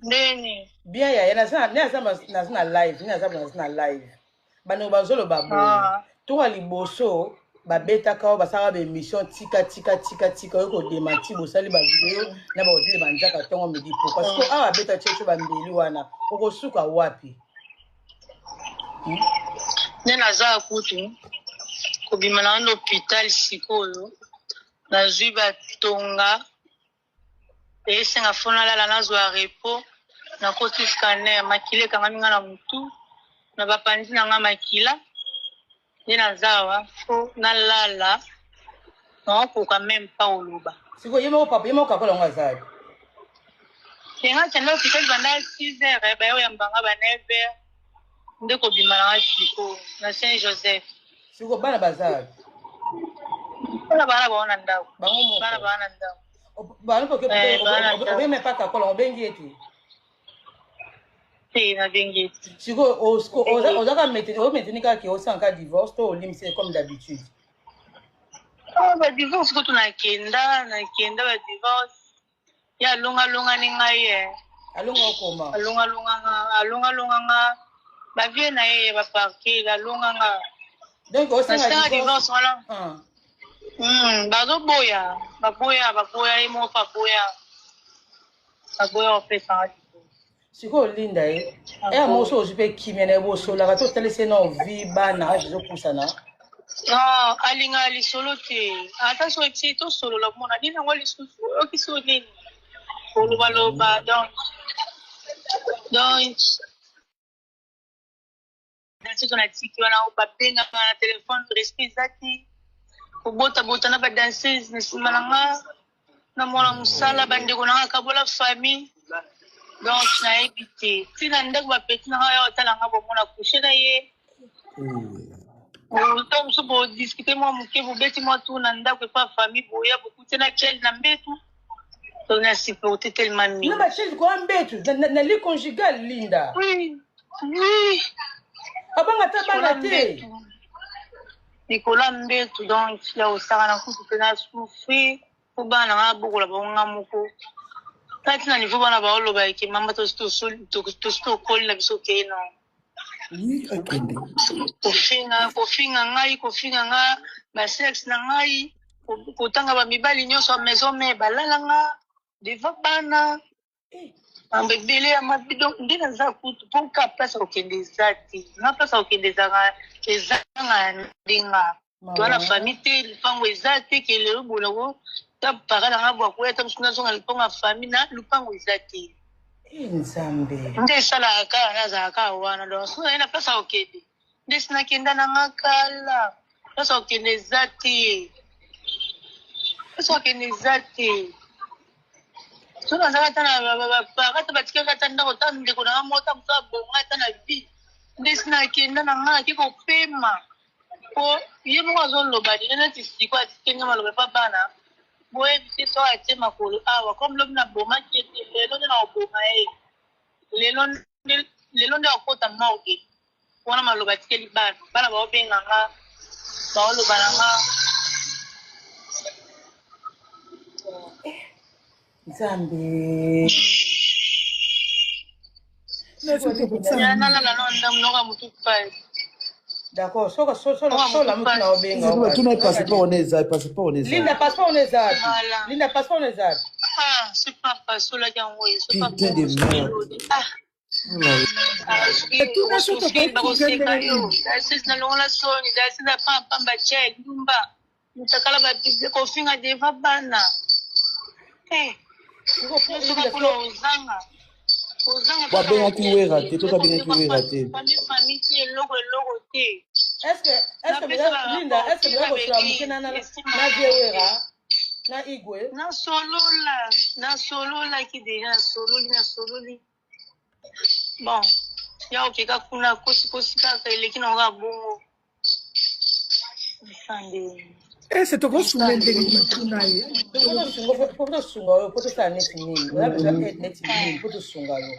Ndeni. Bien yaya, naza naza naza na live, naza naza na live. Bano bazoloba boye. Ah. Toka liboso babetaka oyo basalaka baémission tika tika tika tika oyo kodemanti bosali bavideo na baodile banzaka ntongo midi pokwa siko awa abeta tieco bambeli wana okosuka wapi? Nde naza kutu kobima na na hôpital sikoyo nazwi batonga esenga fo nalala nazwa repos nakoti scanner makila ekangami nga na mutu na bapanzi na nga makila nde naza awa fo nalala naokoka meme pa koloba. Sikoyo ye moko papa ye moko kakola yango aza wapi? Yenga kende hôpital banda 6 heures baye oyamba nga ba 9 heures nde kobima na nga sikoyo na Saint Joseph. Sikoyo bana baza wapi? Bana bana bango na ndako. Bango moko. Bana bana na ndako. Bana mpo Eh, bana na ndako. obemi pa kakola obengi ye te. Te nabengi ye te. Sikoyo ozaka ometeni kaka ke osanka divorce to olimbisi comme d'habitude. Ah, ba divorce kutu nakenda nakenda ba divorce ye alongalongani ngai ye. Alonga okoma. Alongalonga nga alongalonga nga bavie na ye ya baparke alonga nga. Donc osenga Nasenga divorce. divorce wana. Ah. Bazoboya baboya baboya ye moko baboya baboya kopesanga divorce. Sikoyo Linda ye ere moko so ozwi mpe kimia na ye bosolaka to otalisi ye na ovi bana age ezopusana. Non, alingaka lisolo te ata so eti tosolola mona nini yango lisusu oyoki so nini kolobaloba donc donc danseuse natiki wana babengaka na telefone respect eza te kobotabota na badanseuse na nsima na nga na mwana mosala bandeko na nga kabola famille donc nayebi te ntina ndako bapeti na nga ya otala nga bomona couche na ye ntango mosusu bodiskute mwa moke bobeti mwa tour na ndako epa famille boya bokuti na chel na mbetu donc na supporte tellement Na mingi. bacheli koya mbetu na lit conjugal Linda. Oui, oui. Abanga ata likolo bana ya te. mbetu likolo ya mbetu donc ya kosaka na kutu mpe na souffrir po bana na nga nabokola bango nga moko kati na niveau bana baoloba eke mama tosi tokoli na biso okei non. Oui, akende. Kofinga kofinga ngai kofinga nga basexe na ngai kotanga bamibali nyonso ya maison me balala nga devant bana mambo ebele ya mabe donc nde naza kutu mpo ka place ya kokende eza te nga place ya kokende ezanga ezanga nde nga toa na Mawa. famille te lupango eza te ke lelo bolako ta para na nga bwakoya ta mosusu nazonga lupango ya famille na lupango eza te. Eh, Nzambe. Nde esalaka kaka nazala kaka wana donc soki naye na place ya kokende nde si nakenda na nga kala place ya kokende eza te place ya kokende eza te soki nazalaka ata na bapara ata batikaka ata ndako ta ndeko na nga moko ta mosu abonga ata na vie nde si nakenda na nga nake kopema po ye moko azoloba deja neti siko atiki nga maloba epa bana boyebisi so atie makolo awa comme lobi nabomaki ye te lelo nde nakoboma ye lelo nde lelo nde akota morgue wana maloba atikeli bana bana baobenga nga baoloba na nga. Nzambe. Ya nalala no ndamu noka motu pasi. D'accord, soka so so so la mutu na obenga o Tuna kasi. passeport wana eza passeport wana eza. Linda passeport on eza wapi? Voilà. Linda passeport on eza wapi? Ah, c'est pas pasolaki yango ye c'est pas Putain de merde. Ah. Oh là là. Tuna so Osufri tokoki bakoseka ndenge yo nini? dasis nalongola soni dasis apampamba chel ndumba mutakala bapible kofinga deva bana Eh, Sikoyo po nyonso Linda kaka mpona so ozanga ozanga Babengaki Wera te, to babengaki Wera te. famille famille te eloko eloko te. Est-ce que napesa Linda est-ce que barapport boza kosola moke na na na vie Wera na Igwe? Nasolola nasololaki deja nasololi nasololi bon ya okeka kuna kosikosi kaka eleki na kaka bongo esande. Ese tokosunga ndenge nini tuna ye? Po tosunga yo po tosala neti nini? Oza besoin aide neti nini po tosunga yo?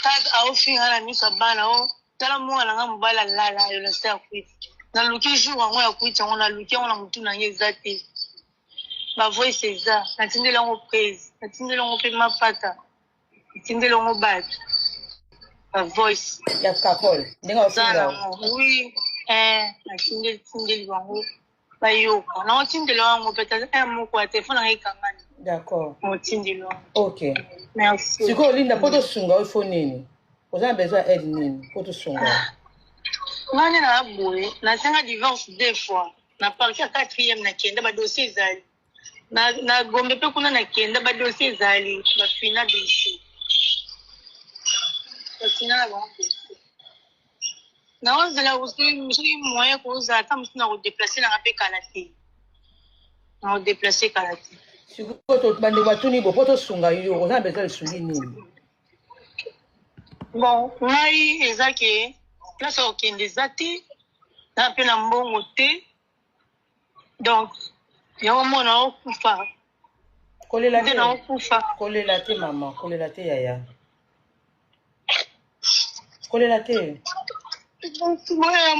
Kaka aofinga na miso ya bana o tala mwana nga mobali alala yo na se ya kwiti naluki jour yango ya kwiti yango naluki yango na motu na nge eza te bavoice eza natindeli yango prise natindeli yango mpe mapata. Natindeli yango bato ba voice. Ya kakol ndenge Eza ofinga. nango oui, natindeli tindeli bango bayoka. Naotindela yango peut-être un moko ya telefone nanga ekangani. D'accord. Naotindela yango. Ok. Merci. Sikoyo Linda, mpo tosunga oyo fo nini? Oza na besoin ya aide nini mpo tosunga yo? Nga nde naa boye, nasenga divorce deux fois na parti ya quatrième, nakenda badossier ezali na Gombe mpe kuna nakenda badossier ezali, bafina dossier, bafina na bango dossier. Naozela soki moyen kozala ata mosusu na kodeplace nanga mpe kala te, na kodeplace kala te. Sikoyo bandeko batuni bo mpo tosunga yo, oza na besoin lisungi nini? Bon, ngai eza ke place ya kokende eza te, na mpe na mbongo te, donc yango mona okufa. Kolela nde te. Naokufa. Kolela te mama, kolela te yaya, kolela te. Boya.